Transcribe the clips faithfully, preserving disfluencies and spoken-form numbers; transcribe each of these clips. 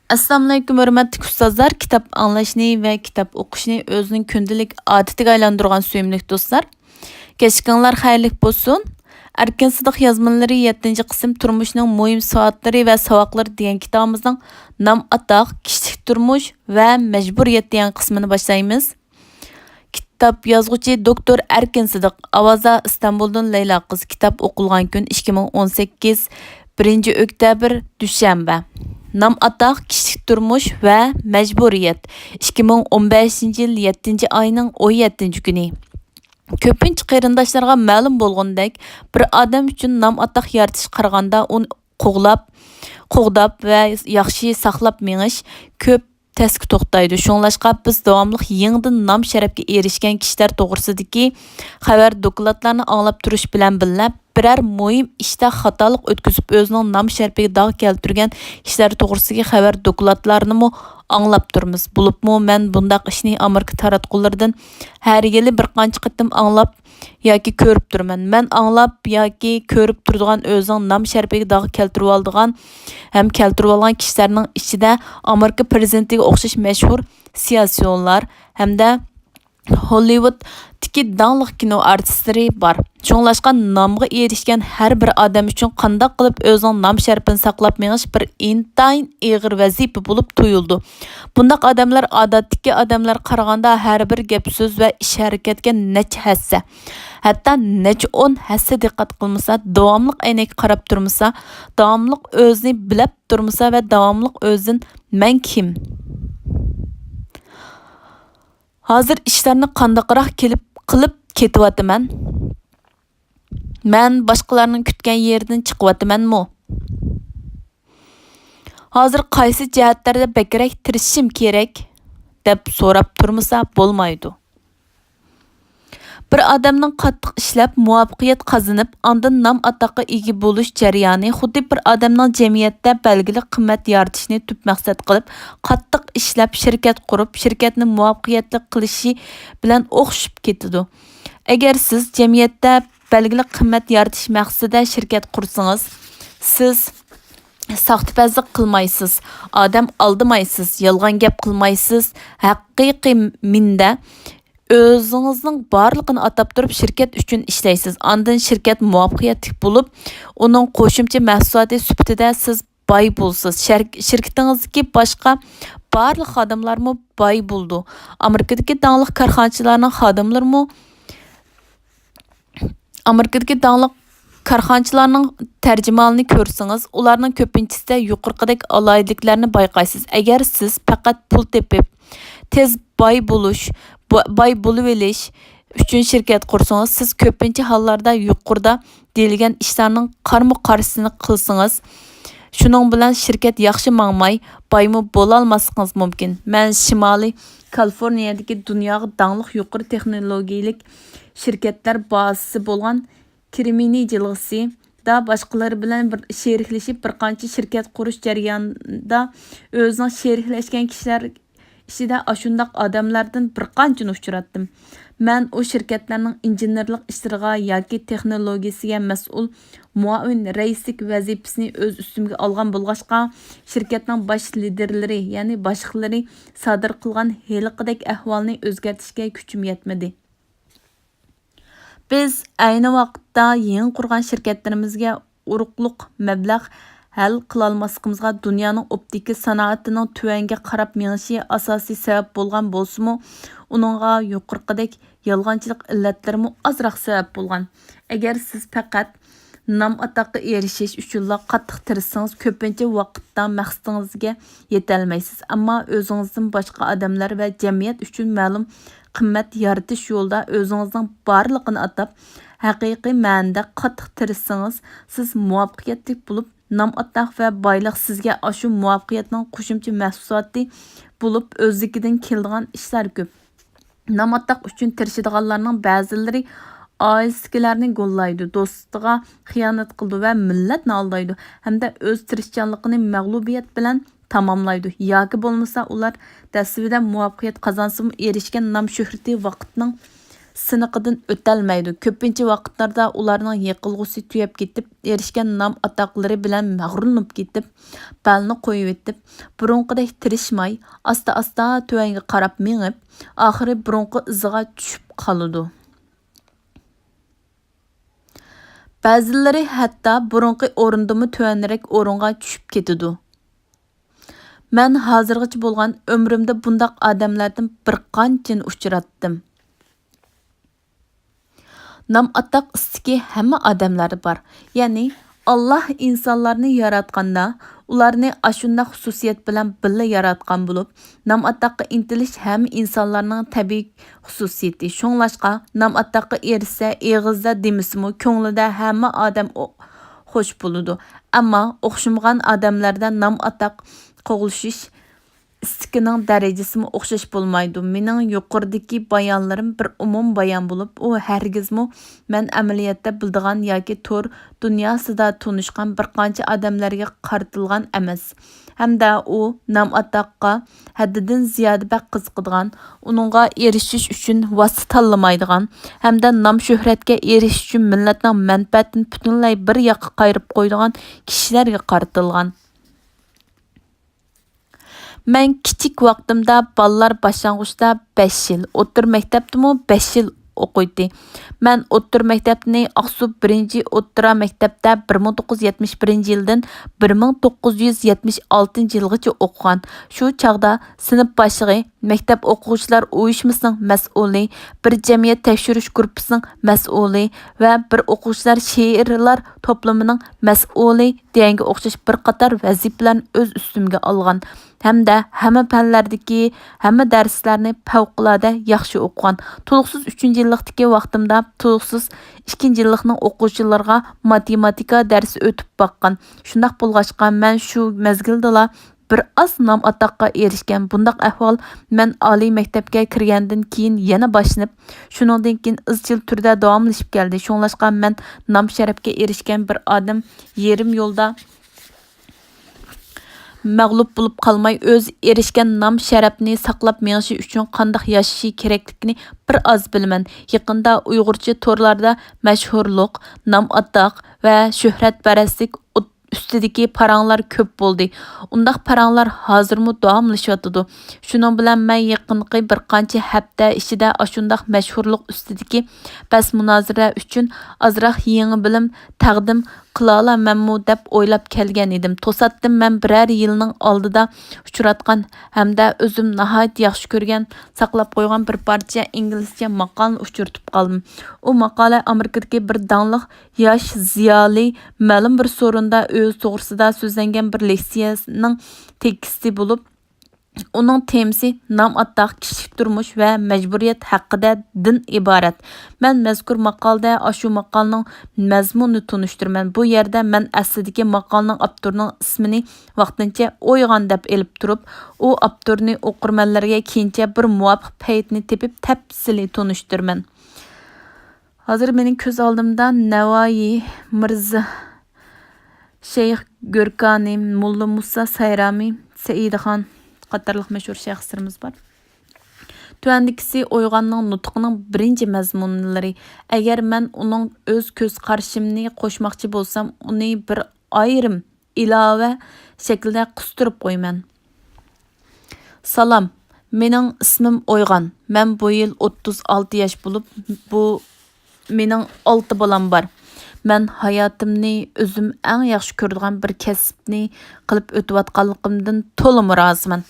ئەسسالامۇئەلەيكۇم، ھۆرمەتلىك ئۇستازلار، كىتاب ئاڭلاشنى ۋە كىتاب ئوقۇشنى ئۆزىنىڭ كۈندىلىك ئادىتىگە ئايلاندۇرغان سۆيۈملۈك دوستلار. كەچلىكىڭلار خەيرلىك بولسۇن. ئەركىن سىدىق يازمىلىرى، يەتتىنچى قىسىم، تۇرمۇشنىڭ مۇھىم سوئاتلىرى ۋە ساۋاقلىرى دېگەن كىتابىمىزنىڭ نام ئاتاق، كىشىلىك تۇرمۇش ۋە مەجبۇرىيەت دېگەن قىسمىنى باشلايمىز. كىتاب يازغۇچى دوكتور ئەركىن سىدىق، ئاۋازا ئىستانبۇلدىن لەيلا قىز. كىتاب ئوقۇلغان كۈن ئىككى مىڭ ئون سەككىز، بىرىنچى ئۆكتەبىر، دۈشەنبە. نام ئاتاق، كىشىلىك تۇرمۇش ۋە مەجبۇرىيەت. ئىككى مىڭ ئون بەشىنچى يىل يەتتىنچى ئاينىڭ ئون يەتتىنچى كۈنى. كۆپىنچە قېرىنداشلارغا مەلۇم بولغىنىدەك، بىر ئادەم ئۈچۈن نام ئاتاق يارىتىشقا قارىغاندا ئۇنى قوغلاپ، قوغداپ ۋە ياخشى ساقلاپ مېڭىش كۆپ تەسكە توختايدۇ. شۇڭلاشقا بىز داۋاملىق يېڭىدىن نام شەرەپكە ئېرىشكەن كىشىلەر توغرىسىدىكى خەۋەر دوكلاتلارنى ئاڭلاپ تۇرۇش بىلەن بىللە، بىرەر مۇھىم ئىشتا خاتالىق ئۆتكۈزۈپ، ئۆزىنىڭ نام شەرىپىگە داغ كەلتۈرگەن كىشىلەر توغرىسىدىكى خەۋەر دوكلاتلارنىمۇ ئاڭلاپ تۇرىمىز. بولۇپمۇ مەن بۇنداق ئىشنى ئامېرىكا تاراتقۇلىرىدىن ھەر يىلى بىر قانچە قېتىم ئاڭلاپ ياكى كۆرۈپ تۇرىمەن. مەن ئاڭلاپ ياكى كۆرۈپ تۇرىدىغان، ئۆزىنىڭ نام شەرىپىگە داغ كەلتۈرۈۋالىدىغان ھەم كەلتۈرۈۋالغان كىشىلەرنىڭ ئىچىدە ئامېرىكا پىرېزىدېنتىگە ئوخشاش مەشھۇر سىياسىيونلار ھەمدە ھوللىۋۇدتىكى داڭلىق كىنو ئارتىسلىرى بار. شۇڭلاشقا نامغا ئېرىشكەن ھەر بىر ئادەم ئۈچۈن قانداق قىلىپ ئۆزىنىڭ نام شەرىپىنى ساقلاپ مېڭىش بىر ئىنتايىن ئېغىر ۋەزىپە بولۇپ تۇيۇلىدۇ. بۇنداق ئادەملەر ئادەتتىكى ئادەملەرگە قارىغاندا ھەر بىر گەپ سۆز ۋە ئىش ھەرىكەتكە نەچچە ھەسسە، ھەتتا نەچچە ئون ھەسسە دىققەت قىلمىسا، داۋاملىق ئەينەككە قاراپ تۇرمىسا، داۋاملىق ئۆزىنى بىلەپ تۇرمىسا ۋە داۋاملىق ئۆزىدىن مەن كىم؟ ھازىر ئىشلارنى قانداقراق كېلىپ، قىلىپ كېتىۋاتىمەن؟ مەن باشقىلارنىڭ كۈتكەن يېرىدىن چىقىۋاتىمەنمۇ؟ ھازىر قايسى جەھەتلەردە بەكرەك تىرىشىشىم كېرەك؟ دەپ سوراپ تۇرمىسا بولمايدۇ. بىر ئادەمنىڭ قاتتىق ئىشلەپ، مۇۋەپپەقىيەت قازىنىپ، ئاندىن نام ئاتاققا ئىگە بولۇش جەريانى خۇددى بىر ئادەمنىڭ جەمئىيەتتە بەلگىلىك قىممەت يارىتىشنى تۈپ مەقسەت قىلىپ، قاتتىق ئىشلەپ، شىركەت قۇرۇپ، شىركەتنى مۇۋەپپەقىيەتلىك قىلىشى بىلەن ئوخشىشىپ كېتىدۇ. ئەگەر سىز جەمئىيەتتە بەلگىلىك قىممەت يارىتىش مەقسىتىدە شىركەت قۇرسىڭىز، سىز ساختىپەزلىك قىلمايسىز، ئادەم ئالدىمايسىز، يالغان گەپ قىلمايسىز، ھەقىقىي مىندە ئۆزىڭىزنىڭ بارلىقىنى ئاتاپ تۇرۇپ شىركەت ئۈچۈن ئىشلەيسىز. ئاندىن شىركەت مۇۋەپپەقىيەتلىك بولۇپ، ئۇنىڭ قوشۇمچە مەھسۇلاتى سۈپىتىدە سىز باي بولىسىز. شەر-، شىركىتىڭىزدىكى باشقا بارلىق خادىملارمۇ باي بولىدۇ. ئامېرىكىدىكى داڭلىق كارخانىچىلارنىڭ خادىملىرىمۇ، ئامېرىكىدىكى داڭلىق كارخانىچىلارنىڭ تەرجىمىھالىنى كۆرسىڭىز، ئۇلارنىڭ كۆپىنچىسىدە يۇقىرىقىدەك ئالاھىدىلىكلەرنى بايقايسىز. ئەگەر سىز پەقەت پۇل تېپىپ، تېز باي بولۇش، با-، باي بولۇۋېلىش ئۈچۈن شىركەت قۇرسىڭىز، سىز كۆپىنچە ھاللاردا يۇقىرىدا دېيىلگەن ئىشلارنىڭ قارمۇ قارشىسىنى قىلسىڭىز، شۇنىڭ بىلەن شىركەت ياخشى ماڭماي، بايمۇ بولالماسلىقىڭىز مۇمكىن. مەن شىمالىي كالىفورنىيەدىكى دۇنياغا داڭلىق يۇقىرى تېخنولوگىيەلىك شىركەتلەر بازىسى بولغان كرېمنىي جىلغىسىدا باشقىلار بىلەن بىر شېرىكلىشىپ، بىر قانچە شىركەت قۇرۇش جەريانىدا ئۆزىنىڭ شېرىكلەشكەن كىشىلەر ئىچىدە ئاشۇنداق ئادەملەردىن بىر قانچىنى ئۇچراتتىم. مەن ئۇ شىركەتلەرنىڭ ئىنژېنېرلىق ئىشلىرىغا ياكى تېخنولوگىيىسىگە مەسئۇل مۇئاۋىن رەئىسلىك ۋەزىپىسىنى ئۆز ئۈستۈمگە ئالغان بولغاچقا، شىركەتنىڭ باش لىدىرلىرى، يەنى باشلىقلىرى سادىر قىلغان ھېلىقىدەك ئەھۋالنى ئۆزگەرتىشكە كۈچۈم يەتمىدى. بىز ئەينى ۋاقىتتا يېڭى قۇرغان شىركەتلىرىمىزگە ئۇرۇقلۇق مەبلەغ ھەل قىلالماسلىقىمىزغا دۇنيانىڭ ئوپتىكا سانائىتىنىڭ تۆۋەنگە قاراپ مېڭىشى ئاساسىي سەۋەب بولغان بولسىمۇ، ئۇنىڭغا يۇقىرىقىدەك يالغانچىلىق ئىللەتلىرىمۇ ئازراق سەۋەب بولغان. ئەگەر سىز پەقەت نام ئاتاققا ئېرىشىش ئۈچۈنلا قاتتىق تىرىشسىڭىز، كۆپىنچە ۋاقىتتا مەقسىتىڭىزگە يېتەلمەيسىز. ئەمما ئۆزىڭىزدىن باشقا ئادەملەر ۋە جەمئىيەت ئۈچۈن مەلۇم قىممەت يارىتىش يولىدا ئۆزىڭىزنىڭ بارلىقىنى ئاتاپ، ھەقىقىي مەنىدە قاتتىق تىرىشسىڭىز، سىز مۇۋەپپەقىيەتلىك بولۇپ، نام ئاتاق ۋە بايلىق سىزگە ئاشۇ مۇۋەپپەقىيەتنىڭ قوشۇمچە مەھسۇلاتى بولۇپ، ئۆزلۈكىدىن كېلىدىغان ئىشلار كۆپ. نام ئاتاق ئۈچۈن تىرىشىدىغانلارنىڭ بەزىلىرى ئائىلىسىدىكىلەرنى گوللايدۇ، دوستىغا خىيانەت قىلىدۇ ۋە مىللەتنى ئالدايدۇ ھەمدە ئۆز تىرىشچانلىقىنى مەغلۇبىيەت بىلەن تاماملايدۇ. ياكى بولمىسا ئۇلار دەسلىپىدە مۇۋەپپەقىيەت قازانسىمۇ، ئېرىشكەن نام شۆھرىتى ۋاقىتنىڭ سىنىقىدىن ئۆتەلمەيدۇ. كۆپىنچە ۋاقىتلاردا ئۇلارنىڭ يېقىلغۇسى تۈگەپ كېتىپ، ئېرىشكەن نام-ئاتاقلىرى بىلەن مەغرۇرلىنىپ كېتىپ، بەلنى قويۇۋېتىپ، بۇرۇنقىدەك تىرىشماي، ئاستا-ئاستا تۆۋەنگە قاراپ مېڭىپ، ئاخىرى بۇرۇنقى ئىزىغا چۈشۈپ قالىدۇ. بەزىلىرى ھەتتا بۇرۇنقى ئورنىدىنمۇ تۆۋەنرەك ئورۇنغا چۈشۈپ كېتىدۇ. مەن ھازىرغىچە بولغان ئۆمرۈمدە بۇنداق ئادەملەردىن بىر قانچىنى ئۇچراتتىم. نام-ئاتاق ئىستىكى ھەممە ئادەملەردە بار. يەنى، ئاللاھ ئىنسانلارنى ياراتقاندا، ئۇلارنى ئاشۇنداق خۇسۇسىيەت بىلەن بىللە ياراتقان بولۇپ، نام-ئاتاققا ئىنتىلىش ھەممە ئىنسانلارنىڭ تەبىئىي خۇسۇسىيىتى. شۇڭلاشقا، نام-ئاتاققا ئېرىشسە، ئېغىزدا دېمىسىمۇ، كۆڭلىدە ھەممە ئادەم ئو-، خوش بولىدۇ. ئەمما ئوخشىمىغان ئادەملەردە نام-ئاتاق قوغلىشىش ئىستىكىنىڭ دەرىجىسىمۇ ئوخشاش بولمايدۇ. مېنىڭ يۇقىرىدىكى بايانلىرىم بىر ئومۇمىي بايان بولۇپ، ئۇ ھەرگىزمۇ مەن ئەمەلىيەتتە بىلىدىغان ياكى تور دۇنياسىدا تونۇشقان بىر قانچە ئادەملەرگە قارىتىلغان ئەمەس. ھەمدە ئۇ نام-ئاتاققا ھەددىدىن زىيادە بەك قىزىقىدىغان، ئۇنىڭغا ئېرىشىش ئۈچۈن ۋاسىتە تاللىمايدىغان ھەمدە نام-شۆھرەتكە ئېرىشىش ئۈچۈن مىللەتنىڭ مەنپەئەتىنى پۈتۈنلەي بىر ياققا قايرىپ قويىدىغان كىشىلەرگە قارىتىلغان. مەن كىچىك ۋاقتىمدا بالىلار باشلانغۇچتا بەش يىل، ئوتتۇرا مەكتەپتىمۇ بەش يىل ئوقۇيتتى. مەن ئوتتۇرا مەكتەپنى ئاقسۇ بىرىنچى ئوتتۇرا مەكتەپتە بىر مىڭ توققۇز يۈز يەتمىش بىرىنچى يىلدىن بىر مىڭ توققۇز يۈز يەتمىش ئالتىنچى يىلغىچە ئوقۇغان. شۇ چاغدا سىنىپ باشلىقى، مەكتەپ ئوقۇغۇچىلار ئۇيۇشمىسىنىڭ مەسئۇلى، بىر جەمئىيەت تەكشۈرۈش گۇرۇپپىسىنىڭ مەسئۇلى ۋە بىر ئوقۇغۇچىلار شېئىرلار توپلىمىنىڭ مەسئۇلى دېگەنگە ئوخشاش بىر قاتار ۋەزىپىلەرنى ئۆز ئۈستۈمگە ئالغان ھەمدە ھەممە پەنلەردىكى ھەممە دەرسلەرنى پەۋقۇلئاددە ياخشى ئوقۇغان. تولۇقسىز ئۈچىنچى يىللىقتىكى ۋاقتىمدا تولۇقسىز ئىككىنچى يىللىقنىڭ ئوقۇغۇچىلىرىغا ماتېماتىكا دەرسى ئۆتۈپ باققان. شۇنداق بولغاچقا، مەن شۇ مەزگىلدىلا بىر ئاز نام-ئاتاققا ئېرىشكەن. بۇنداق ئەھۋال مەن ئالىي مەكتەپكە كىرگەندىن كېيىن يەنە باشلىنىپ، شۇنىڭدىن كېيىن ئىزچىل تۈردە داۋاملىشىپ كەلدى. شۇڭلاشقا مەن نام-شەرەپكە ئېرىشكەن بىر ئادەم يېرىم يولدا مەغلۇپ بولۇپ قالماي، ئۆزى ئېرىشكەن نام-شەرەپنى ساقلاپ مېڭىشى ئۈچۈن قانداق ياشىشى كېرەكلىكىنى بىر ئاز بىلىمەن. يېقىندا ئۇيغۇرچە تورلاردا مەشھۇرلۇق، نام-ئاتاق ۋە شۆھرەتپەرەسلىك ئوت-، ئۈستىدىكى پاراڭلار كۆپ بولدى. ئۇنداق پاراڭلار ھازىرمۇ داۋاملىشىۋاتىدۇ. شۇنىڭ بىلەن مەن يېقىنقى بىر قانچە ھەپتە ئىچىدە ئاشۇنداق مەشھۇرلۇق ئۈستىدىكى بەس-مۇنازىرە ئۈچۈن ئازراق يېڭى بىلىم تەقدىم قىلالارمەنمۇ دەپ ئويلاپ كەلگەن ئىدىم. توساتتىن مەن بىرەر يىلنىڭ ئالدىدا ئۇچراتقان ھەمدە ئۆزۈم ناھايىتى ياخشى كۆرگەن، ساقلاپ قويغان بىر پارچە ئىنگلىزچە ماقالىنى ئۇچرىتىپ قالدىم. ئۇ ماقالە ئامېرىكىدىكى بىر داڭلىق ياش زىيالىي مەلۇم بىر سورۇندا ئۆزى توغرىسىدا سۆزلەنگەن بىر لېكسىيەنىڭ تېكىستى بولۇپ، ئۇنىڭ تېمىسى نام-ئاتاق، كىشىلىك تۇرمۇش ۋە مەجبۇرىيەت ھەققىدە دىن ئىبارەت. مەن مەزكۇر ماقالىدە ئاشۇ ماقالىنىڭ مەزمۇنىنى تونۇشتۇرىمەن. بۇ يەردە مەن ئەسلىدىكى ماقالىنىڭ ئاپتورىنىڭ ئىسمىنى ۋاقتىنچە ئويغان دەپ ئېلىپ تۇرۇپ، ئۇ ئاپتورنى ئوقۇرمەنلەرگە كېيىنچە بىر مۇۋاپىق پەيتنى تېپىپ تەپسىلىي تونۇشتۇرىمەن. ھازىر مېنىڭ كۆز ئالدىمدا نەۋائىي، مىرزا شەيخ گۆركانى، موللا مۇسا سايرامى، سەئىدخان قاتارلىق مەشھۇر شەخسلىرىمىز بار. تۆۋەندىكىسى ئويغاننىڭ نۇتقىنىڭ بىرىنچى مەزمۇنلىرى. ئەگەر مەن ئۇنىڭ ئۆز كۆز قارىشىمنى قوشماقچى بولسام، ئۇنى بىر ئايرىم ئىلاۋە شەكلىدە قىستۇرۇپ قويىمەن. سالام، مېنىڭ ئىسمىم ئويغان. مەن بۇ يىل ئوتتۇز ئالتە ياش بولۇپ، بۇ مېنىڭ ئالتە بالام بار. مەن ھاياتىمنى ئۆزۈم ئەڭ ياخشى كۆرىدىغان بىر كەسىپنى قىلىپ ئۆتۈۋاتقانلىقىمدىن تولىمۇ رازىمەن.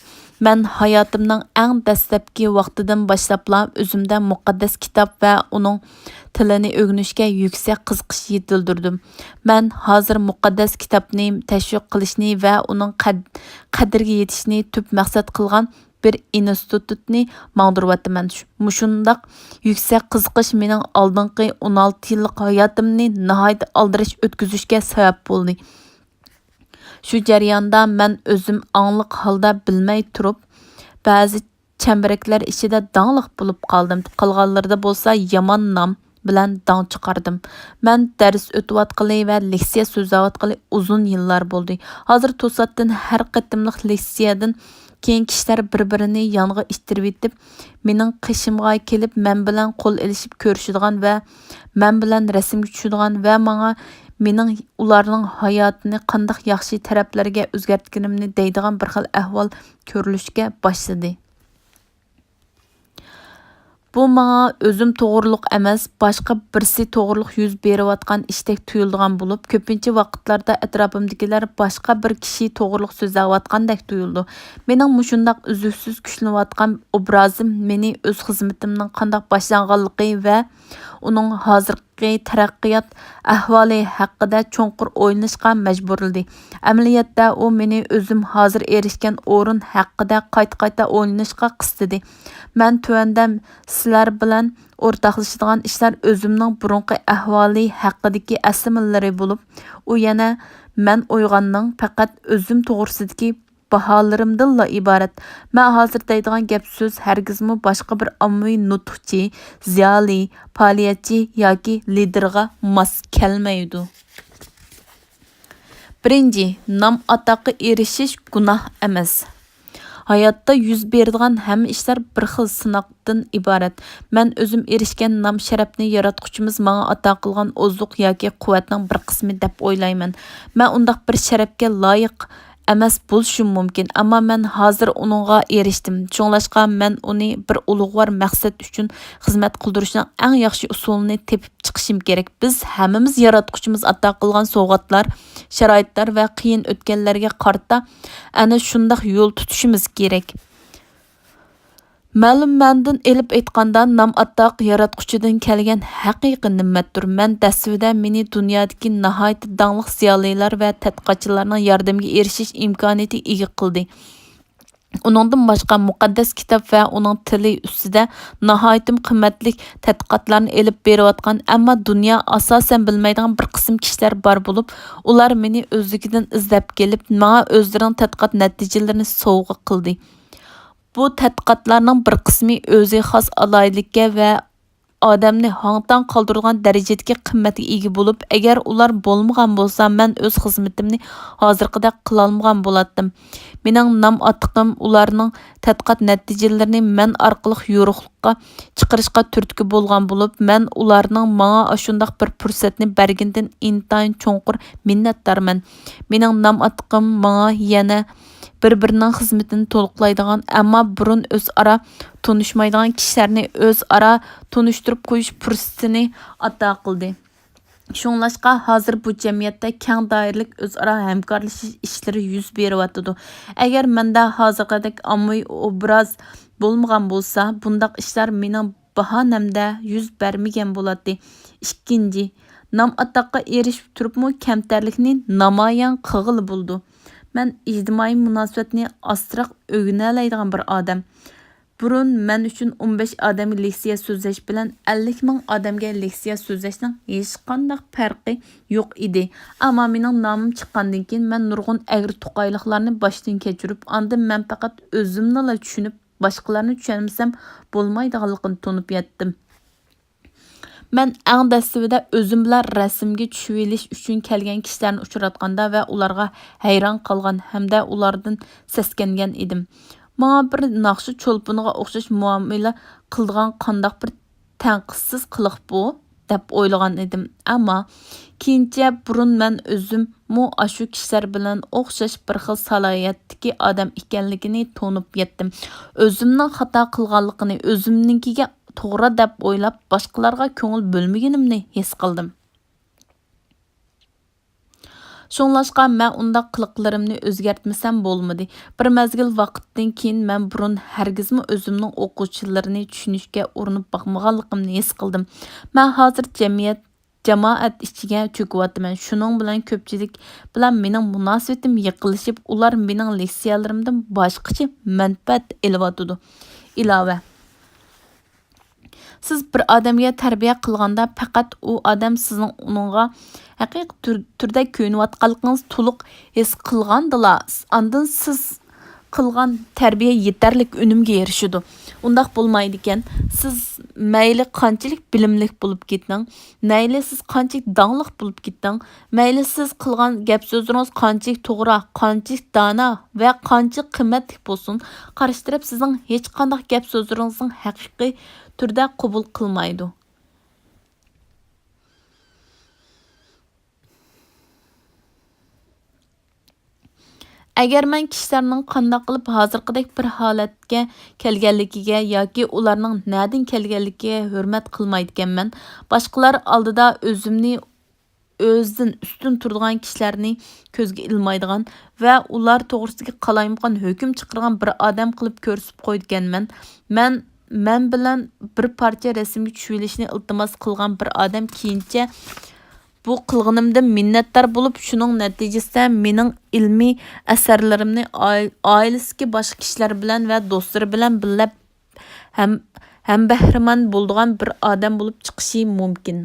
مەن ھاياتىمنىڭ ئەڭ دەسلەپكى ۋاقتىدىن باشلاپلا ئۆزۈمدە مۇقەددەس كىتاب ۋە ئۇنىڭ تىلىنى ئۆگىنىشكە يۈكسەك قىزىقىش يېتىلدۈردۈم. مەن ھازىر مۇقەددەس كىتابنى تەشۋىق قىلىشنى ۋە ئۇنىڭ قەد-، قەدرىگە يېتىشنى تۈپ مەقسەت قىلغان بىر ئىنستىتۇتنى ماڭدۇرۇۋاتىمەن. مۇشۇنداق يۈكسەك قىزىقىش مېنىڭ ئالدىنقى ئون ئالتە يىللىق ھاياتىمنى ناھايىتى ئالدىراش ئۆتكۈزۈشكە سەۋەب بولدى. شۇ جەرياندا مەن ئۆزۈم ئاڭلىق ھالدا بىلمەي تۇرۇپ، بەزى چەمبىرەكلەر ئىچىدە داڭلىق بولۇپ قالدىم. قالغانلىرىدا بولسا يامان نام بىلەن داڭ چىقاردىم. مەن دەرس ئۆتۈۋاتقىلى ۋە لېكسىيە سۆزلەۋاتقىلى ئۇزۇن يىللار بولدى. ھازىر توساتتىن ھەر قېتىملىق لېكسىيەدىن كېيىن كىشىلەر بىر-بىرىنى يانغا ئىتتىرىۋېتىپ، مېنىڭ قېشىمغا كېلىپ، مەن بىلەن قول ئېلىشىپ كۆرۈشىدىغان ۋە مەن بىلەن رەسىمگە چۈشىدىغان ۋە ماڭا مېنىڭ ئۇلارنىڭ ھاياتىنى قانداق ياخشى تەرەپلەرگە ئۆزگەرتكىنىمنى دەيدىغان بىر خىل ئەھۋال كۆرۈلۈشكە باشلىدى. بۇ ماڭا ئۆزۈم توغرۇلۇق ئەمەس، باشقا بىرسى توغرۇلۇق يۈز بېرىۋاتقان ئىشتەك تۇيۇلىدىغان بولۇپ، كۆپىنچە ۋاقىتلاردا ئەتراپىمدىكىلەر باشقا بىر كىشى توغرۇلۇق سۆزلەۋاتقاندەك تۇيۇلىدۇ. مېنىڭ مۇشۇنداق ئۈزلۈكسىز كۈچلىنىۋاتقان ئوبرازىم مېنى ئۆز خىزمىتىمنىڭ قانداق باشلانغانلىقى ۋە ئۇنىڭ ھازىرقى تەرەققىيات ئەھۋالى ھەققىدە چوڭقۇر ئويلىنىشقا مەجبۇرلىدى. ئەمەلىيەتتە، ئۇ مېنى ئۆزۈم ھازىر ئېرىشكەن ئورۇن ھەققىدە قايتا-قايتا ئويلىنىشقا قىستىدى. مەن تۆۋەندە سىلەر بىلەن ئورتاقلىشىدىغان ئىشلار ئۆزۈمنىڭ بۇرۇنقى ئەھۋالى ھەققىدىكى ئەسلىمىلىرى بولۇپ، ئۇ يەنە مەن ئويغاننىڭ پەقەت ئۆزۈم توغرىسىدىكى باھالىرىمدىنلا ئىبارەت. مەن ھازىر دەيدىغان گەپ-سۆز ھەرگىزمۇ باشقا بىر ئاممىۋى نۇتۇقچى، زىيالىي، پائالىيەتچى ياكى لىدېرغا ماس كەلمەيدۇ. بىرىنچى، نام-ئاتاققا ئېرىشىش گۇناھ ئەمەس. ھاياتتا يۈز بېرىدىغان ھەممە ئىشلار بىر خىل سىناقتىن ئىبارەت. مەن ئۆزۈم ئېرىشكەن نام-شەرەپنى ياراتقۇچىمىز ماڭا ئاتا قىلغان ئوزۇق ياكى قۇۋۋەتنىڭ بىر قىسمى دەپ ئويلايمەن. مەن ئۇنداق بىر شەرەپكە لايىق ئەمەس بولۇشۇم مۇمكىن، ئەمما مەن ھازىر ئۇنىڭغا ئېرىشتىم. شۇڭلاشقا مەن ئۇنى بىر ئۇلۇغۋار مەقسەت ئۈچۈن خىزمەت قىلدۇرۇشنىڭ ئەڭ ياخشى ئۇسۇلىنى تېپىپ چىقىشىم كېرەك. بىز ھەممىمىز ياراتقۇچىمىز ئاتا قىلغان سوۋغاتلار، شارائىتلار ۋە قىيىن ئۆتكەللەرگە قارىتا ئەنە شۇنداق يول تۇتۇشىمىز كېرەك. مەلۇم مەنىدىن ئېلىپ ئېيتقاندا، نام-ئاتاق ياراتقۇچىدىن كەلگەن ھەقىقىي نېمەتتۇر. مەن دەسلىپىدە مېنى دۇنيادىكى ناھايىتى داڭلىق زىيالىيلار ۋە تەتقىقاتچىلارنىڭ ياردىمىگە ئېرىشىش ئىمكانىيىتىگە ئىگە قىلدى. ئۇنىڭدىن باشقا، مۇقەددەس كىتاب ۋە ئۇنىڭ تىلى ئۈستىدە ناھايىتىمۇ قىممەتلىك تەتقىقاتلارنى ئېلىپ بېرىۋاتقان، ئەمما دۇنيا ئاساسەن بىلمەيدىغان بىر قىسىم كىشىلەر بار بولۇپ، ئۇلار مېنى ئۆزلۈكىدىن ئىزدەپ كېلىپ، ماڭا ئۆزلىرىنىڭ تەتقىقات نەتىجىلىرىنى سوۋغا قىلدى. بۇ تەتقىقاتلارنىڭ بىر قىسمى ئۆزى خاس ئالاھىدىلىككە ۋە ئادەمنى ھاڭ-تاڭ قالدۇرىدىغان دەرىجىدىكى قىممەتكە ئىگە بولۇپ، ئەگەر ئۇلار بولمىغان بولسا، مەن ئۆز خىزمىتىمنى ھازىرقىدەك قىلالمىغان بولاتتىم. مېنىڭ نام-ئاتىقىم ئۇلارنىڭ تەتقىقات نەتىجىلىرىنى مەن ئارقىلىق يورۇقلۇققا چىقىرىشقا تۈرتكە بولغان بولۇپ، مەن ئۇلارنىڭ ماڭا ئاشۇنداق بىر پۇرسەتنى بەرگىنىدىن ئىنتايىن چوڭقۇر مىننەتدارمەن. مېنىڭ نام-ئاتىقىم ماڭا يەنە بىر-بىرىنىڭ خىزمىتىنى تولۇقلايدىغان، ئەمما بۇرۇن ئۆزئارا تونۇشمايدىغان كىشىلەرنى ئۆزئارا تونۇشتۇرۇپ قويۇش پۇرسىتىنى ئاتا قىلدى. شۇڭلاشقا، ھازىر بۇ جەمئىيەتتە كەڭ دائىرىلىك ئۆزئارا ھەمكارلىشىش ئىشلىرى يۈز بېرىۋاتىدۇ. ئەگەر مەندە ھازىرقىدەك ئاممىۋى ئوبراز بولمىغان بولسا، بۇنداق ئىشلار مېنىڭ باھانەمدە يۈز بەرمىگەن بولاتتى. ئىككىنچى، نام-ئاتاققا ئېرىشىپ تۇرۇپمۇ كەمتەرلىكنى نامايان قىلغىلى بولىدۇ. مەن ئىجتىمائىي مۇناسىۋەتنى ئاستىراق ئۆگىنەلەيدىغان بىر ئادەم. بۇرۇن مەن ئۈچۈن ئون بەش ئادەمگە لېكسىيە سۆزلەش بىلەن ئەللىك مىڭ ئادەمگە لېكسىيە سۆزلەشنىڭ ھېچقانداق پەرقى يوق ئىدى. ئەمما مېنىڭ نامىم چىققاندىن كېيىن، مەن نۇرغۇن ئەگرى-توقايلىقلارنى باشتىن كەچۈرۈپ، ئاندىن مەن پەقەت ئۆزۈمنىلا چۈشىنىپ، باشقىلارنى چۈشەنمىسەم بولمايدىغانلىقىنى تونۇپ يەتتىم. مەن ئەڭ دەسلىپىدە ئۆزۈم بىلەن رەسىمگە چۈشۈۋېلىش ئۈچۈن كەلگەن كىشىلەرنى ئۇچراتقاندا ۋە ئۇلارغا ھەيران قالغان ھەمدە ئۇلاردىن سەسكەنگەن ئىدىم. ماڭا بىر ناخشا چولپىنىغا ئوخشاش مۇئامىلە قىلىدىغان قانداق بىر تەنقىدسىز قىلىق بۇ، دەپ ئويلىغان ئىدىم. ئەمما كېيىنچە بۇرۇن مەن ئۆزۈممۇ ئاشۇ كىشىلەر بىلەن ئوخشاش بىر خىل سالاھىيەتتىكى ئادەم ئىكەنلىكىنى تونۇپ يەتتىم. ئۆزۈمنىڭ خاتا قىلغانلىقىنى، ئۆزۈمنىڭكىگە توغرا دەپ ئويلاپ، باشقىلارغا كۆڭۈل بۆلمىگىنىمنى ھېس قىلدىم. شۇڭلاشقا، مەن ئۇنداق قىلىقلىرىمنى ئۆزگەرتمىسەم بولمىدى. بىر مەزگىل ۋاقىتتىن كېيىن، مەن بۇرۇن ھەرگىزمۇ ئۆزۈمنىڭ ئوقۇغۇچىلىرىنى چۈشىنىشكە ئۇرۇنۇپ باقمىغانلىقىمنى ھېس قىلدىم. مەن ھازىر جەمئىيەت، جامائەت ئىچىگە چۆكۈۋاتىمەن. شۇنىڭ بىلەن كۆپچىلىك بىلەن مېنىڭ مۇناسىۋىتىم يېقىنلىشىپ، ئۇلار مېنىڭ لېكسىيەلىرىمدىن باشقىچە مەنپەئەت ئېلىۋاتىدۇ. ئىلاۋە. سىز بىر ئادەمگە تەربىيە قىلغاندا، پەقەت ئۇ ئادەم سىزنىڭ ئۇنىڭغا ھەقىقىي تۈر-، تۈردە كۆيۈنۈۋاتقانلىقىڭىزنى تولۇق ھېس قىلغاندىلا، ئاندىن سىز قىلغان تەربىيە يېتەرلىك ئۈنۈمگە ئېرىشىدۇ. ئۇنداق بولمايدىكەن. سىز مەيلى قانچىلىك بىلىملىك بولۇپ كېتىڭ، مەيلى سىز قانچىلىك داڭلىق بولۇپ كېتىڭ، مەيلى سىز قىلغان گەپ سۆزلىرىڭىز قانچىلىك توغرا، قانچىلىك دانا ۋە قانچە قىممەتلىك بولسۇن، قارشى تەرەپ سىزنىڭ ھېچقانداق گەپ سۆزلىرىڭىزنىڭ ھەقىقىي تۈردە قوبۇل قىلمايدۇ. ئەگەر مەن كىشىلەرنىڭ قانداق قىلىپ ھازىرقىدەك بىر ھالەتكە كەلگەنلىكىگە ياكى ئۇلارنىڭ نەدىن كەلگەنلىكىگە ھۆرمەت قىلمايدىكەنمەن، باشقىلار ئالدىدا ئۆزۈمنى ئۆزىدىن ئۈستۈن تۇرىدىغان كىشىلەرنى كۆزگە ئىلمايدىغان ۋە ئۇلار توغرىسىدىكى قالايمىقان ھۆكۈم چىقىرغان بىر ئادەم قىلىپ كۆرسىتىپ قويىدىكەنمەن. مەن، مەن بىلەن بىر پارچە رەسىمگە چۈشۈۋېلىشنى ئىلتىماس قىلغان بىر ئادەم كېيىنچە بۇ قىلغىنىمدىن مىننەتدار بولۇپ، شۇنىڭ نەتىجىسىدە مېنىڭ ئىلمىي ئەسەرلىرىمنى ئائىل-، ئائىلىسىدىكى باشقا كىشىلەر بىلەن ۋە دوستلىرى بىلەن بىللە ھەم، ھەمبەھرىمەن بولىدىغان بىر ئادەم بولۇپ چىقىشى مۇمكىن.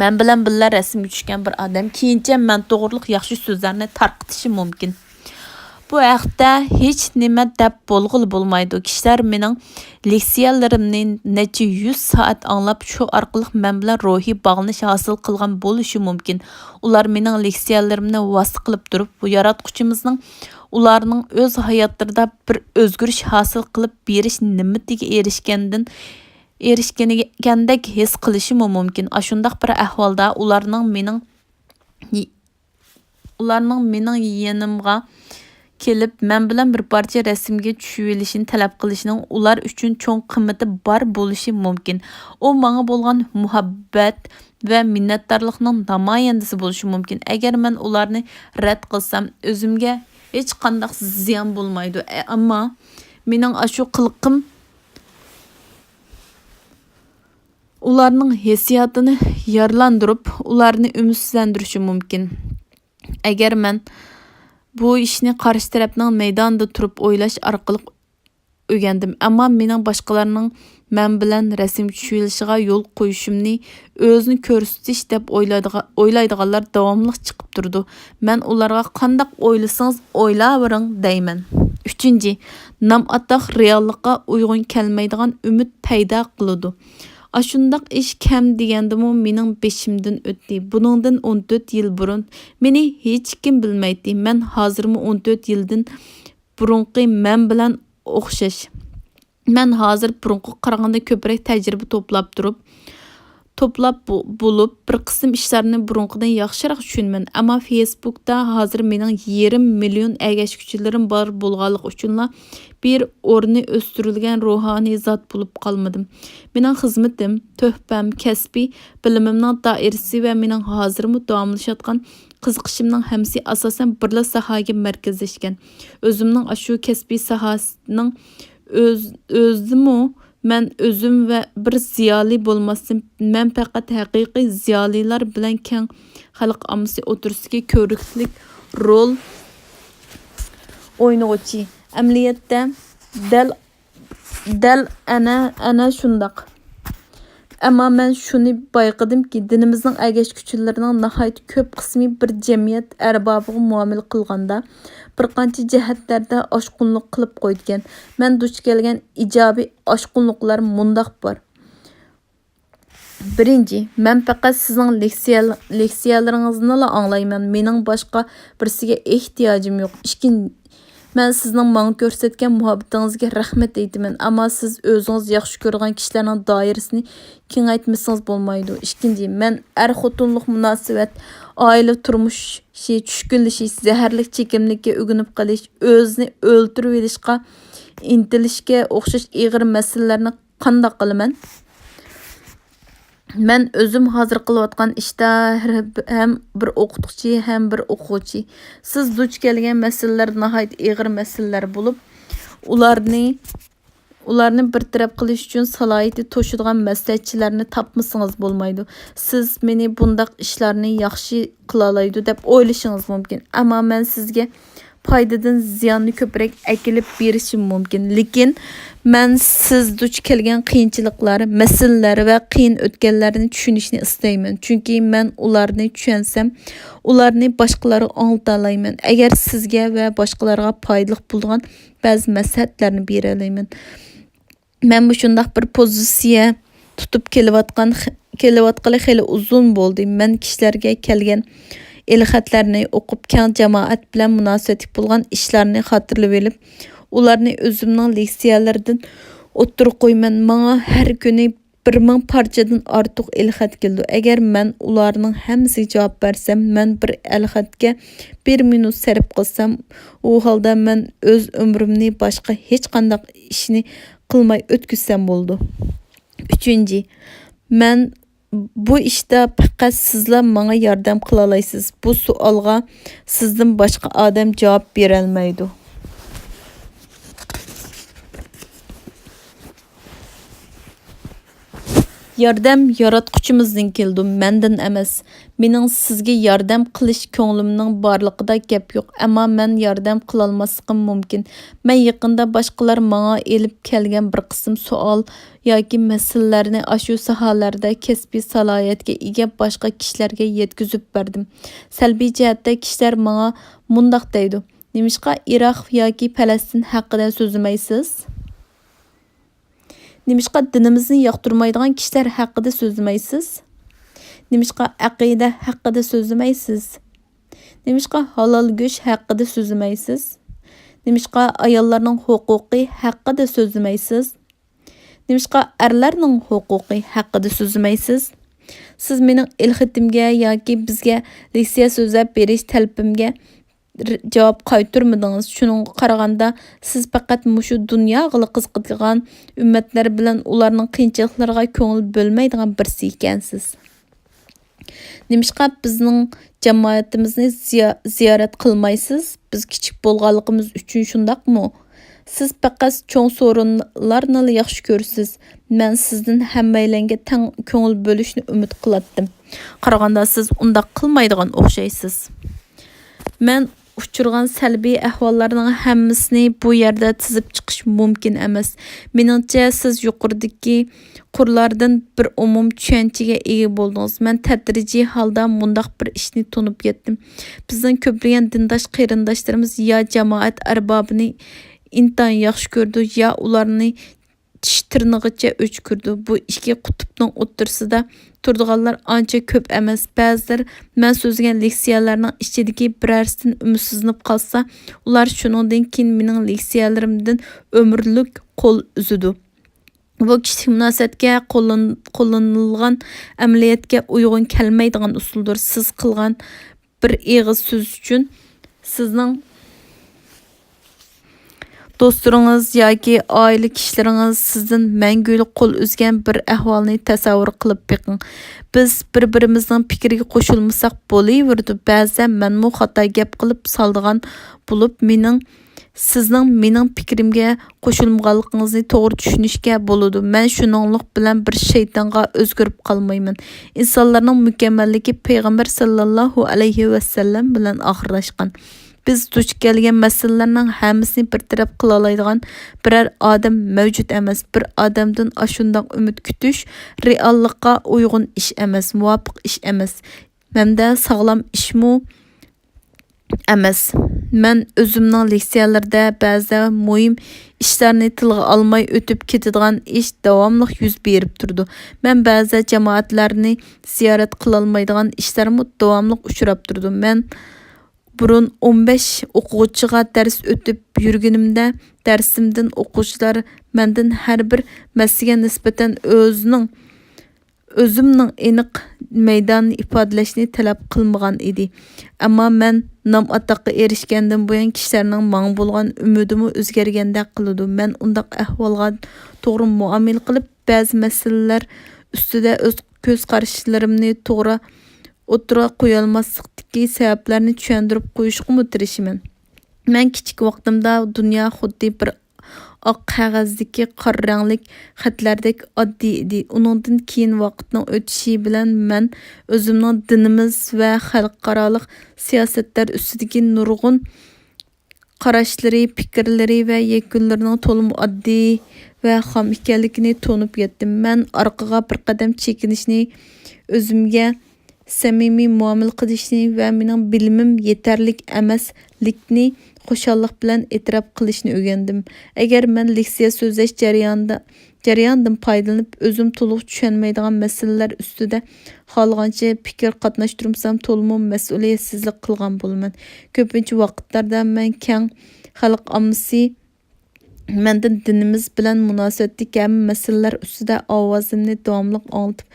مەن بىلەن بىللە رەسىمگە چۈشكەن بىر ئادەم كېيىنچە مەن توغرۇلۇق ياخشى سۆزلەرنى تارقىتىشى مۇمكىن. بۇ ھەقتە ھېچ نېمە دەپ بولغىلى بولمايدۇ. كىشىلەر مېنىڭ لېكسىيەلىرىمنى نەچچە يۈز سائەت ئاڭلاپ، شۇ ئارقىلىق مەن بىلەن روھىي باغلىنىش ھاسىل قىلغان بولۇشى مۇمكىن. ئۇلار مېنىڭ لېكسىيەلىرىمنى ۋاسىتە قىلىپ تۇرۇپ، بۇ ياراتقۇچىمىزنىڭ ئۇلارنىڭ ئۆز ھاياتلىرىدا بىر ئۆزگىرىش ھاسىل قىلىپ بېرىش نىمىتىگە ئېرىشكەندىن، ئېرىشكەندەك ھېس قىلىشىمۇ مۇمكىن. ئاشۇنداق بىر ئەھۋالدا ئۇلارنىڭ مېنىڭ، ئۇلارنىڭ مېنىڭ يېنىمغا كېلىپ، مەن بىلەن بىر پارچە رەسىمگە چۈشۈۋېلىشنى تەلەپ قىلىشىنىڭ ئۇلار ئۈچۈن چوڭ قىممىتى بار بولۇشى مۇمكىن. ئۇ ماڭا بولغان مۇھەببەت ۋە مىننەتدارلىقنىڭ نامايەندىسى بولۇشى مۇمكىن. ئەگەر مەن ئۇلارنى رەت قىلسام، ئۆزۈمگە ھېچقانداق زىيان بولمايدۇ. ئە-، ئەمما مېنىڭ ئاشۇ قىلىقىم ئۇلارنىڭ ھېسسىياتىنى يارىلاندۇرۇپ، ئۇلارنى ئۈمىدسىزلەندۈرۈشى مۇمكىن. ئەگەر مەن بۇ ئىشنى قارشى تەرەپنىڭ مەيدانىدا تۇرۇپ ئويلاش ئارقىلىق ئۆگەندىم، ئەمما مېنىڭ باشقىلارنىڭ مەن بىلەن رەسىمگە چۈشۈۋېلىشىغا يول قويۇشۇمنى، ئۆزىنى كۆرسىتىش دەپ ئويلايدىغا-، ئويلايدىغانلار داۋاملىق چىقىپ تۇرىدۇ. مەن ئۇلارغا، «قانداق ئويلىسىڭىز ئويلاۋېرىڭ» دەيمەن. ئۈچىنچى، نام ئاتاق رېئاللىققا ئۇيغۇن كەلمەيدىغان ئۈمىد پەيدا قىلىدۇ. ئاشۇنداق ئىش كەم دېگەندىمۇ مېنىڭ بېشىمدىن ئۆتتى. بۇنىڭدىن ئون تۆت يىل بۇرۇن مېنى ھېچكىم بىلمەيتتى. مەن ھازىرمۇ ئون تۆت يىلدىن بۇرۇنقى مەن بىلەن ئوخشاش. مەن ھازىر بۇرۇنقىغا قارىغاندا كۆپرەك تەجرىبە توپلاپ تۇرۇپ، توپلاپ بو-، بولۇپ، بىر قىسىم ئىشلارنى بۇرۇنقىدىن ياخشىراق چۈشىنىمەن. ئەمما فېيسبۇكتا ھازىر مېنىڭ يېرىم مىليون ئەگەشكۈچىلىرىم بار بولغانلىقى ئۈچۈنلا بىر ئورنى ئۆستۈرۈلگەن روھانىي زات بولۇپ قالمىدىم. مېنىڭ خىزمىتىم، تۆھپەم، كەسپىي بىلىمىمنىڭ دائىرىسى ۋە مېنىڭ ھازىرمۇ داۋاملىشىۋاتقان قىزىقىشىمنىڭ ھەممىسى ئاساسەن بىرلا ساھەگە مەركەزلەشكەن. ئۆزۈمنىڭ ئاشۇ كەسپىي ساھەسىنىڭ ئۆز-، ئۆزىمۇ مەن ئۆزۈم ۋە بىر زىيالىي بولماستىن، مەن پەقەت ھەقىقىي زىيالىيلار بىلەن كەڭ خەلق ئاممىسى ئوتتۇرىسىدىكى كۆۋرۈكلۈك رول ئوينىغۇچى. ئەمەلىيەتتە دەل، دەل ئەنە، ئەنە شۇنداق. ئەمما مەن شۇنى بايقىدىمكى، دىنىمىزنىڭ ئەگەشكۈچىلىرىنىڭ ناھايىتى كۆپ قىسمى بىر جەمئىيەت ئەربابىغا مۇئامىلە قىلغاندا، بىر قانچە جەھەتلەردە ئاشقۇنلۇق قىلىپ قويىدىكەن. مەن دۇچ كەلگەن ئىجابىي ئاشقۇنلۇقلار مۇنداق بار. بىرىنچى، مەن پەقەت سىزنىڭ لېكسىيە-، لېكسىيەلىرىڭىزنىلا ئاڭلايمەن، مېنىڭ باشقا بىرسىگە ئېھتىياجىم يوق. ئىككىنچى، مەن سىزنىڭ ماڭا كۆرسەتكەن مۇھەببىتىڭىزگە رەھمەت ئېيتىمەن، ئەمما سىز ئۆزىڭىز ياخشى كۆرىدىغان كىشىلەرنىڭ دائىرىسىنى كېڭەيتمىسىڭىز بولمايدۇ. ئىككىنچى، مەن ئەر-خوتۇنلۇق مۇناسىۋەت، ئائىلە تۇرمۇشى، چۈشكۈنلىشىش، زەھەرلىك چېكىملىككە ئۆگىنىپ قېلىش، ئۆزىنى ئۆلتۈرۈۋېلىشقا ئىنتىلىشكە ئوخشاش ئېغىر مەسىلىلەرنى قانداق قىلىمەن؟ مەن ئۆزۈم ھازىر قىلىۋاتقان ئىشتا ھەر-، ھەم بىر ئوقۇتقۇچى، ھەم بىر ئوقۇغۇچى. سىز دۇچ كەلگەن مەسىلىلەر ناھايىتى ئېغىر مەسىلىلەر بولۇپ، ئۇلارنى، ئۇلارنى بىر تەرەپ قىلىش ئۈچۈن سالاھىيىتى توشىدىغان مەسلىھەتچىلەرنى تاپمىسىڭىز بولمايدۇ. سىز مېنى بۇنداق ئىشلارنى ياخشى قىلالايدۇ دەپ ئويلىشىڭىز مۇمكىن. ئەمما مەن سىزگە پايدىدىن زىياننى كۆپرەك ئەكېلىپ بېرىشىم مۇمكىن. لېكىن مەن سىز دۇچ كەلگەن قىيىنچىلىقلار، مەسىلىلەر ۋە قىيىن ئۆتكەللەرنى چۈشىنىشنى ئىستەيمەن. چۈنكى مەن ئۇلارنى چۈشەنسەم، ئۇلارنى باشقىلارغا ئاڭلىتالايمەن. ئەگەر سىزگە ۋە باشقىلارغا پايدىلىق بولىدىغان بەزى مەسلىھەتلەرنى بېرەلەيمەن. مەن مۇشۇنداق بىر پوزىتسىيە تۇتۇپ كېلىۋاتقان، كېلىۋاتقىلى خېلى ئۇزۇن بولدى. مەن كىشىلەرگە كەلگەن ئېلخەتلەرنى ئوقۇپ، كەڭ جامائەت بىلەن مۇناسىۋەتلىك بولغان ئىشلارنى خاتىرىلىۋېلىپ، ئۇلارنى ئۆزۈمنىڭ لېكسىيەلىرىدىن ئوتتۇرىغا قويىمەن. ماڭا ھەر كۈنى بىر مىڭ پارچىدىن ئارتۇق ئېلخەت كېلىدۇ. ئەگەر مەن ئۇلارنىڭ ھەممىسىگە جاۋاب بەرسەم، مەن بىر ئېلخەتكە بىر مىنۇت سەرپ قىلسام، ئۇ ھالدا مەن ئۆز ئۆمرۈمنى باشقا ھېچقانداق ئىشنى قىلماي ئۆتكۈزسەم بولىدۇ. ئۈچىنچى، مەن بۇ ئىشتا پەقەت سىزلا ماڭا ياردەم قىلالايسىز. بۇ سوئالغا سىزدىن باشقا ئادەم جاۋاب بېرەلمەيدۇ. ياردەم ياراتقۇچىمىزدىن كېلىدۇ، مەندىن ئەمەس. مېنىڭ سىزگە ياردەم قىلىش كۆڭلۈمنىڭ بارلىقىدا گەپ يوق، ئەمما مەن ياردەم قىلالماسلىقىم مۇمكىن. مەن يېقىندا باشقىلار ماڭا ئېلىپ كەلگەن بىر قىسىم سوئال ياكى مەسىلىلەرنى ئاشۇ ساھەلەردە كەسپىي سالاھىيەتكە ئىگە باشقا كىشىلەرگە يەتكۈزۈپ بەردىم. سەلبىي جەھەتتە كىشىلەر ماڭا مۇنداق دەيدۇ: «نېمىشقا ئىراق ياكى پەلەستىن ھەققىدە سۆزلىمەيسىز؟ نېمىشقا دىنىمىزنى ياقتۇرمايدىغان كىشىلەر ھەققىدە سۆزلىمەيسىز؟ نېمىشقا ئەقىدە ھەققىدە سۆزلىمەيسىز؟ نېمىشقا ھالال گۆش ھەققىدە سۆزلىمەيسىز؟ نېمىشقا ئاياللارنىڭ ھوقۇقى ھەققىدە سۆزلىمەيسىز؟ نېمىشقا ئەرلەرنىڭ ھوقۇقى ھەققىدە سۆزلىمەيسىز؟» سىز مېنىڭ ئېلخېتىمگە ياكى بىزگە لېكسىيە سۆزلەپ بېرىش تەلىپىمگە ر-، جاۋاب قايتۇرمىدىڭىز. شۇنىڭغا قارىغاندا، سىز پەقەت مۇشۇ دۇنياغىلا قىزىقىدىغان ئۈممەتلەر بىلەن ئۇلارنىڭ قىيىنچىلىقلىرىغا كۆڭۈل بۆلمەيدىغان بىرسى ئىكەنسىز. نېمىشقا بىزنىڭ جامائىتىمىزنى زىيا-، زىيارەت قىلمايسىز؟ بىز كىچىك بولغانلىقىمىز ئۈچۈن، شۇنداقمۇ؟ سىز پەقەت چوڭ سورۇنلارنىلا ياخشى كۆرىسىز. مەن سىزدىن ھەممەيلەنگە تەڭ كۆڭۈل بۆلۈشنى ئۈمىد قىلاتتىم. قارىغاندا سىز ئۇنداق قىلمايدىغان ئوخشايسىز. مەن ئۇچرىغان سەلبىي ئەھۋاللارنىڭ ھەممىسىنى بۇ يەردە تىزىپ چىقىش مۇمكىن ئەمەس. مېنىڭچە، سىز يۇقىرىدىكى قۇرلاردىن بىر ئومۇم چۈشەنچىگە ئىگە بولدىڭىز. مەن تەدرىجىي ھالدا مۇنداق بىر ئىشنى تونۇپ يەتتىم. بىزنىڭ كۆپلىگەن دىنداش قېرىنداشلىرىمىز يا جامائەت ئەربابىنى ئىنتايىن ياخشى كۆرىدۇ، يا ئۇلارنى چىش تىرنىقىچە ئۆچ كۆرىدۇ. بۇ ئىككى قۇتۇپنىڭ ئوتتۇرىسىدا تۇرىدىغانلار ئانچە كۆپ ئەمەس. بەزىلەر مەن سۆزلىگەن لېكسىيەلەرنىڭ ئىچىدىكى بىرەرسىدىن ئۈمىدسىزلىنىپ قالسا، ئۇلار شۇنىڭدىن كېيىن مېنىڭ لېكسىيەلىرىمدىن ئۆمۈرلۈك قول ئۈزىدۇ. بۇ كىشىلىك مۇناسىۋەتكە قوللان-، قوللىنىلغان ئەمەلىيەتكە ئۇيغۇن كەلمەيدىغان ئۇسۇلدۇر. سىز قىلغان بىر ئېغىز سۆز ئۈچۈن سىزنىڭ دوستلىرىڭىز ياكى ئائىلە كىشىلىرىڭىز سىزدىن مەڭگۈلۈك قول ئۈزگەن بىر ئەھۋالنى تەسەۋۋۇر قىلىپ بېقىڭ. بىز بىر-بىرىمىزنىڭ پىكرىگە قوشۇلمىساق بولۇۋېرىدۇ. بەزىدە مەنمۇ خاتا گەپ قىلىپ سالىدىغان بولۇپ، مېنىڭ، سىزنىڭ مېنىڭ پىكرىمگە قوشۇلمىغانلىقىڭىزنى توغرا چۈشىنىشكە بولىدۇ. مەن شۇنىڭلىق بىلەن بىر شەيتانغا ئۆزگىرىپ قالمايمەن. ئىنسانلارنىڭ مۇكەممەللىكى پەيغەمبەر ساللاللاھۇ ئەلەيھى ۋەسەللەم بىلەن ئاخىرلاشقان. بىز دۇچ كەلگەن مەسىلىلەرنىڭ ھەممىسىنى بىر تەرەپ قىلالايدىغان بىرەر ئادەم مەۋجۇت ئەمەس. بىر ئادەمدىن ئاشۇنداق ئۈمىد كۈتۈش رېئاللىققا ئۇيغۇن ئىش ئەمەس، مۇۋاپىق ئىش ئەمەس، ھەمدە ساغلام ئىشمۇ ئەمەس. مەن ئۆزۈمنىڭ لېكسىيەلىرىدە بەزىدە مۇھىم ئىشلارنى تىلغا ئالماي ئۆتۈپ كېتىدىغان ئىش داۋاملىق يۈز بېرىپ تۇرىدۇ. مەن بەزىدە جامائەتلەرنى زىيارەت قىلالمايدىغان ئىشلارمۇ داۋاملىق ئۇچراپ تۇرىدۇ. مەن بۇرۇن ئون بەش ئوقۇغۇچىغا دەرس ئۆتۈپ يۈرگىنىمدە، دەرسىمدىن ئوقۇغۇچىلار مەندىن ھەر بىر مەسىلىگە نىسبەتەن ئۆزىنىڭ، ئۆزۈمنىڭ ئېنىق مەيدانىنى ئىپادىلەشنى تەلەپ قىلمىغان ئىدى. ئەمما مەن نام-ئاتاققا ئېرىشكەندىن بۇيان، كىشىلەرنىڭ ماڭا بولغان ئۈمىدىمۇ ئۆزگەرگەندەك قىلىدۇ. مەن ئۇنداق ئەھۋالغا توغرا مۇئامىلە قىلىپ، بەزى مەسىلىلەر ئۈستىدە ئۆز كۆز قاراشلىرىمنى توغرا ئوتتۇرىغا قويالماسلىقتىكى سەۋەبلەرنى چۈشەندۈرۈپ قويۇشقىمۇ تىرىشىمەن. مەن كىچىك ۋاقتىمدا دۇنيا خۇددى بىر ئاق قەغەزدىكى قارا رەڭلىك خەتلەردەك ئاددىي ئىدى. ئۇنىڭدىن كېيىن ۋاقىتنىڭ ئۆتۈشى بىلەن مەن ئۆزۈمنىڭ دىنىمىز ۋە خەلقئارالىق سىياسەتلەر ئۈستىدىكى نۇرغۇن قاراشلىرى، پىكىرلىرى ۋە يەكۈنلىرىنىڭ تولىمۇ ئاددىي ۋە خام ئىكەنلىكىنى تونۇپ يەتتىم. مەن ئارقىغا بىر قەدەم چېكىنىشنى، ئۆزۈمگە سەمىمىي مۇئامىلە قىلىشنى ۋە مېنىڭ بىلىمىم يېتەرلىك ئەمەسلىكىنى خۇشاللىق بىلەن ئېتىراپ قىلىشنى ئۆگەندىم. ئەگەر مەن لېكسىيە سۆزلەش جەريانىدا جەرياندىن پايدىلىنىپ، ئۆزۈم تولۇق چۈشەنمەيدىغان مەسىلىلەر ئۈستىدە خالىغانچە پىكىر قاتناشتۇرمىسام، تولىمۇ مەسئۇلىيەتسىزلىك قىلغان بولىمەن. كۆپىنچە ۋاقىتلاردا مەن كەڭ خەلق ئاممىسى مەندىن دىنىمىز بىلەن مۇناسىۋەتلىك ھەممە مەسىلىلەر ئۈستىدە ئاۋازىمنى داۋاملىق ئاڭلىتىپ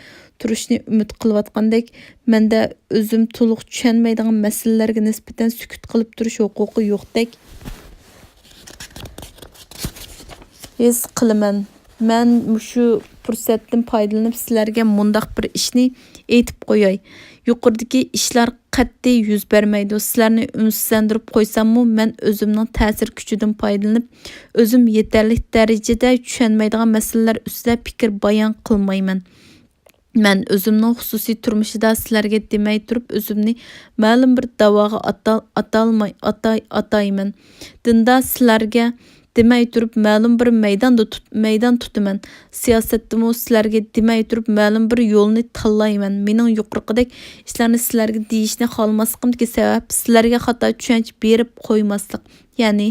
تۇرۇشنى ئۈمىد قىلىۋاتقاندەك، مەندە ئۆزۈم تولۇق چۈشەنمەيدىغان مەسىلىلەرگە نىسبەتەن سۈكۈت قىلىپ تۇرۇش ھوقۇقى يوقتەك ھېس قىلىمەن. مەن مۇشۇ پۇرسەتتىن پايدىلىنىپ سىلەرگە مۇنداق بىر ئىشنى ئېيتىپ قوياي. يۇقىرىدىكى ئىشلار قەتئىي يۈز بەرمەيدۇ. سىلەرنى ئۈمىدسىزلەندۈرۈپ قويساممۇ، مەن ئۆزۈمنىڭ تەسىر كۈچىدىن پايدىلىنىپ، ئۆزۈم يېتەرلىك دەرىجىدە چۈشەنمەيدىغان مەسىلىلەر ئۈستىدە پىكىر بايان قىلمايمەن. مەن ئۆزۈمنىڭ خۇسۇسىي تۇرمۇشىدا سىلەرگە دېمەي تۇرۇپ، ئۆزۈمنى مەلۇم بىر داۋاغا ئاتا-، ئاتالماي، ئاتاي-، ئاتايمەن. دىندا سىلەرگە دېمەي تۇرۇپ، مەلۇم بىر مەيداندا تۇت-، مەيدان تۇتىمەن. سىياسەتتىمۇ سىلەرگە دېمەي تۇرۇپ، مەلۇم بىر يولنى تاللايمەن. مېنىڭ يۇقىرىقىدەك ئىشلارنى سىلەرگە دېيىشنى خالىماسلىقىمدىكى سەۋەب، سىلەرگە خاتا چۈشەنچە بېرىپ قويماسلىق. يەنى،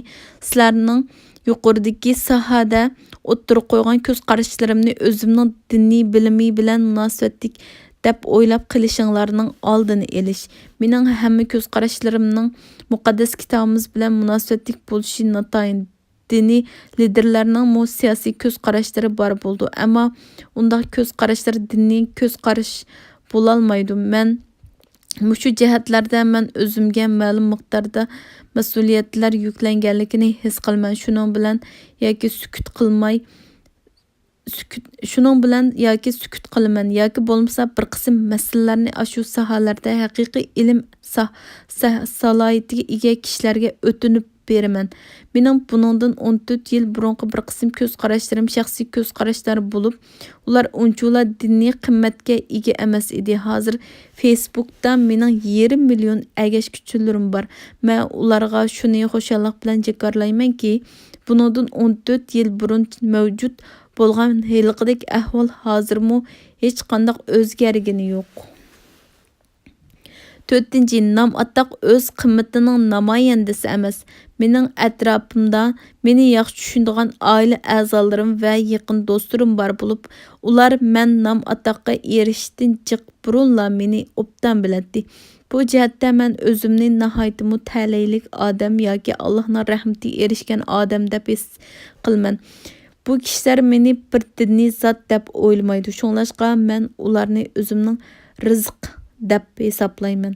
سىلەرنىڭ يۇقىرىدىكى ساھەدە ئوتتۇرىغا قويغان كۆز قاراشلىرىمنى ئۆزۈمنىڭ دىنىي بىلىمى بىلەن مۇناسىۋەتلىك دەپ ئويلاپ قېلىشىڭلارنىڭ ئالدىنى ئېلىش. مېنىڭ ھەممە كۆز قاراشلىرىمنىڭ مۇقەددەس كىتابىمىز بىلەن مۇناسىۋەتلىك بولۇشى ناتايىن. دىنىي لىدېرلەرنىڭمۇ سىياسىي كۆز قاراشلىرى بار بولىدۇ، ئەمما ئۇنداق كۆز قاراشلار دىنىي كۆز قاراش بولالمايدۇ. مەن مۇشۇ جەھەتلەردە مەن ئۆزۈمگە مەلۇم مىقداردا مەسئۇلىيەتلەر يۈكلەنگەنلىكىنى ھېس قىلىمەن. شۇنىڭ بىلەن ياكى سۈكۈت قىلماي، سۈكۈت، شۇنىڭ بىلەن ياكى سۈكۈت قىلىمەن ياكى بولمىسا بىر قىسىم مەسىلىلەرنى ئاشۇ ساھەلەردە ھەقىقىي ئىلىم سا-، سا-، سالاھىيىتىگە ئىگە كىشىلەرگە ئۆتۈنۈپ بېرىمەن. مېنىڭ بۇنىڭدىن ئون تۆت يىل بۇرۇنقى بىر قىسىم كۆز قاراشلىرىم شەخسىي كۆز قاراشلار بولۇپ، ئۇلار ئۇنچىۋالا دىنىي قىممەتكە ئىگە ئەمەس ئىدى. ھازىر فېيسبۇكتا مېنىڭ يېرىم مىليون ئەگەشكۈچىلىرىم بار. مەن ئۇلارغا شۇنى خۇشاللىق بىلەن جاكارلايمەنكى، بۇنىڭدىن ئون تۆت يىل بۇرۇن مەۋجۇت بولغان ھېلىقىدەك ئەھۋال ھازىرمۇ ھېچقانداق ئۆزگەرگىنى يوق. تۆتىنچى، نام ئاتاق ئۆز قىممىتىنىڭ نامايەندىسى ئەمەس. مېنىڭ ئەتراپىمدا مېنى ياخشى چۈشىنىدىغان ئائىلە ئەزالىرىم ۋە يېقىن دوستلىرىم بار بولۇپ، ئۇلار مەن نام ئاتاققا ئېرىشىشتىن جىق بۇرۇنلا مېنى ئوبدان بىلەتتى. بۇ جەھەتتە مەن ئۆزۈمنى ناھايىتىمۇ تەلەيلىك ئادەم ياكى ئاللاھنىڭ رەھمىتىگە ئېرىشكەن ئادەم دەپ ھېس قىلىمەن. بۇ كىشىلەر مېنى بىر دىنىي زات دەپ ئويلىمايدۇ، شۇڭلاشقا مەن ئۇلارنى ئۆزۈمنىڭ رىزىق دەپ ھېسابلايمەن.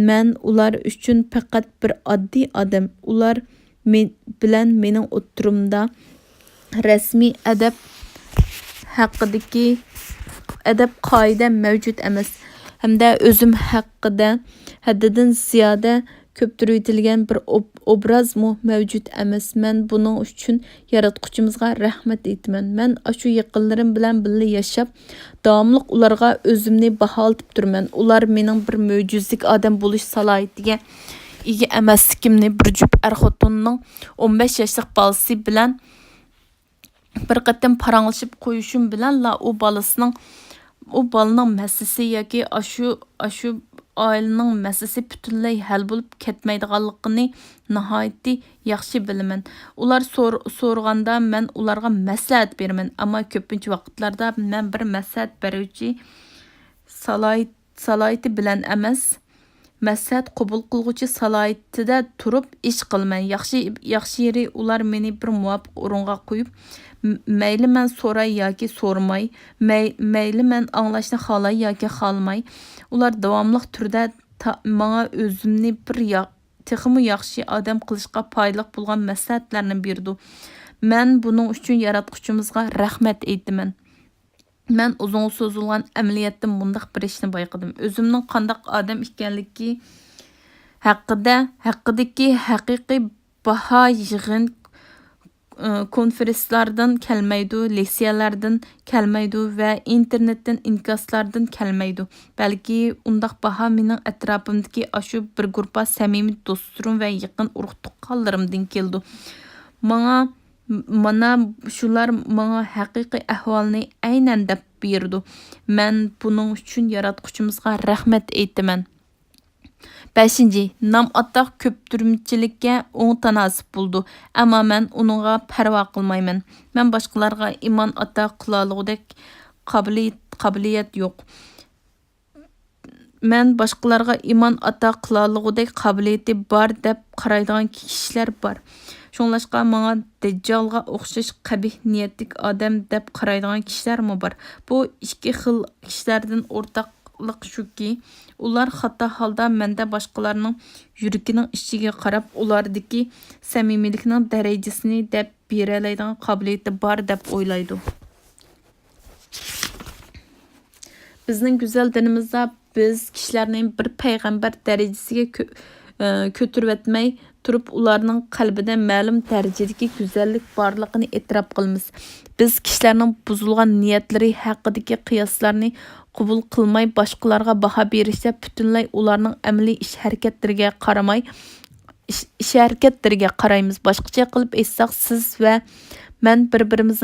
مەن ئۇلار ئۈچۈن پەقەت بىر ئاددىي ئادەم. ئۇلار مەن بىلەن مېنىڭ ئوتتۇرامدا رەسمىي ئەدەپ ھەققىدىكى ئەدەپ قائىدە مەۋجۇت ئەمەس ھەمدە ئۆزۈم ھەققىدە ھەددىدىن زىيادە كۆپتۈرۈۋېتىلگەن بىر ئوب-، ئوبرازمۇ مەۋجۇت ئەمەس. مەن بۇنىڭ ئۈچۈن ياراتقۇچىمىزغا رەھمەت ئېيتىمەن. مەن ئاشۇ يېقىنلىرىم بىلەن بىللە ياشاپ، داۋاملىق ئۇلارغا ئۆزۈمنى باھالىتىپ تۇرىمەن. ئۇلار مېنىڭ بىر مۆجىزىلىك ئادەم بولۇش سالاھىيىتىگە ئىگە ئەمەسلىكىمنى بىر جۈپ ئەر-خوتۇننىڭ ئون بەش ياشلىق بالىسى بىلەن بىر قېتىم پاراڭلىشىپ قويۇشۇم بىلەنلا ئۇ بالىسىنىڭ، ئۇ بالىنىڭ مەسىلىسى ياكى ئاشۇ، ئاشۇ ئائىلىنىڭ مەسىلىسى پۈتۈنلەي ھەل بولۇپ كەتمەيدىغانلىقىنى ناھايىتى ياخشى بىلىمەن. ئۇلار سور-، سورىغاندا مەن ئۇلارغا مەسلىھەت بېرىمەن، ئەمما كۆپىنچە ۋاقىتلاردا مەن بىر مەسلىھەت بەرگۈچى سالاھىيىتى سالاھىيىتى بىلەن ئەمەس، مەسلىھەت قوبۇل قىلغۇچى سالاھىيىتىدە تۇرۇپ ئىش قىلىمەن. ياخشى، ياخشى يېرى ئۇلار مېنى بىر مۇۋاپىق ئورۇنغا قويۇپ، م-، مەيلى مەن سوراي ياكى سورىماي، مەي-، مەيلى مەن ئاڭلاشنى خالاي ياكى خالىماي، ئۇلار داۋاملىق تۈردە تا-، ماڭا ئۆزۈمنى بىر يا-، تېخىمۇ ياخشى ئادەم قىلىشقا پايدىلىق بولغان مەسلىھەتلەرنى بېرىدۇ. مەن بۇنىڭ ئۈچۈن ياراتقۇچىمىزغا رەھمەت ئېيتىمەن. مەن ئۇزۇنغا سوزۇلغان ئەمەلىيەتتىن مۇنداق بىر ئىشنى بايقىدىم. ئۆزۈمنىڭ قانداق ئادەم ئىكەنلىكى ھەققىدە، ھەققىدىكى ھەقىقىي باھا يىغىن، ئى، كونفېرېنسلاردىن كەلمەيدۇ، لېكسىيەلەردىن كەلمەيدۇ ۋە ئىنتېرنېتتىن ئىنكاسلاردىن كەلمەيدۇ. بەلكى ئۇنداق باھا مېنىڭ ئەتراپىمدىكى ئاشۇ بىر گۇرۇپپا سەمىمىي دوستلىرىم ۋە يېقىن ئۇرۇق-تۇغقانلىرىمدىن كېلىدۇ. ماڭا مانا شۇلار ماڭا ھەقىقىي ئەھۋالنى ئەينەن دەپ بېرىدۇ. مەن بۇنىڭ ئۈچۈن ياراتقۇچىمىزغا رەھمەت ئېيتىمەن. بەشىنچى، نام ئاتاق كۆپتۈرمىچىلىككە ئوڭ تاناسىپ بولىدۇ، ئەمما مەن ئۇنىڭغا پەرۋا قىلمايمەن. مەن باشقىلارغا ئىمان ئاتا قىلالىغۇدەك قابىلىيەت، قابىلىيەت يوق. مەن باشقىلارغا ئىمان ئاتا قىلالىغۇدەك قابىلىيىتى بار دەپ قارايدىغان كىشىلەر بار. شۇڭلاشقا ماڭا دەججالغا ئوخشاش قەبىھ نىيەتلىك ئادەم دەپ قارايدىغان كىشىلەرمۇ بار. بۇ ئىككى خىل كىشىلەردىن ئورتاقلىق شۇكى، ئۇلار خاتا ھالدا مەندە باشقىلارنىڭ يۈرىكىنىڭ ئىچىگە قاراپ، ئۇلاردىكى سەمىمىيلىكنىڭ دەرىجىسىنى دەپ بېرەلەيدىغان قابىلىيىتى بار دەپ ئويلايدۇ. بىزنىڭ گۈزەل دىنىمىزدا بىز كىشىلەرنى بىر پەيغەمبەر دەرىجىسىگە كۆ-، ئە، كۆتۈرۈۋەتمەي تۇرۇپ، ئۇلارنىڭ قەلبىدە مەلۇم دەرىجىدىكى گۈزەللىك بارلىقىنى ئېتىراپ قىلىمىز. بىز كىشىلەرنىڭ بۇزۇلغان نىيەتلىرى ھەققىدىكى قىياسلارنى قوبۇل قىلماي، باشقىلارغا باھا بېرىشتە پۈتۈنلەي ئۇلارنىڭ ئەمەلىي ئىش ھەرىكەتلىرىگە قارىماي، ئىش، ئىش ھەرىكەتلىرىگە قارايمىز. باشقىچە قىلىپ ئېيتساق، سىز ۋە مەن بىر-بىرىمىزنىڭ